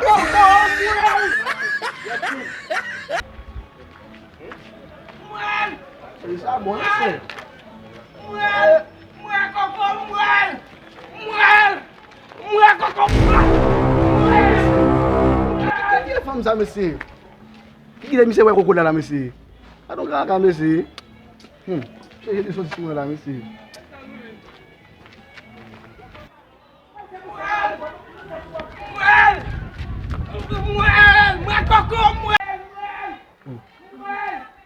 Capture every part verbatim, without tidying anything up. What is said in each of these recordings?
Koko, mwen! Mwen! Sa bon, mesye. Mwen! Mwen koko, mwen! Mwen! Mwen koko, mwen! Mwen! Ki, ki, ki fanm sa, mesye? Ki kite misye wè koko la, la, mesye? Gade yon kaka, mesye. Hmm. Chèche li soti sou mwen la, mesye. Mwen! Mwen! Mwen koko, mwen!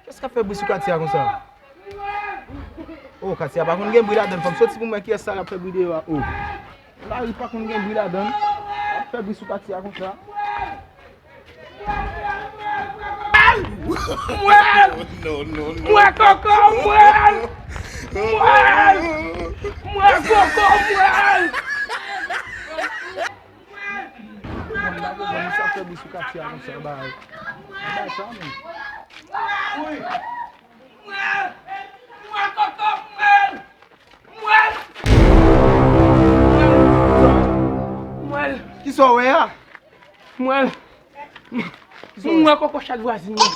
Kiyès k ap fè bri sou katye a konsa? Oh, katye a pa konn gen bri ladann. Fò m soti pou m wè kiyès sa k ap fè bri deyò a. Oh. Lari pa konn gen bri ladann. Ap fè bri sou katye a konsa. Mwen! Mwen koko, mwen! Mwen! Mwen koko, mwen! Mwen pa konprann sa fè bri sou katye a konsa, bay. Bay sa, men. Mwen! Mwen koko, mwen! Mwen! Mwen! Kisa w wè a? Mwen! Mwen koko chat vwazin nan.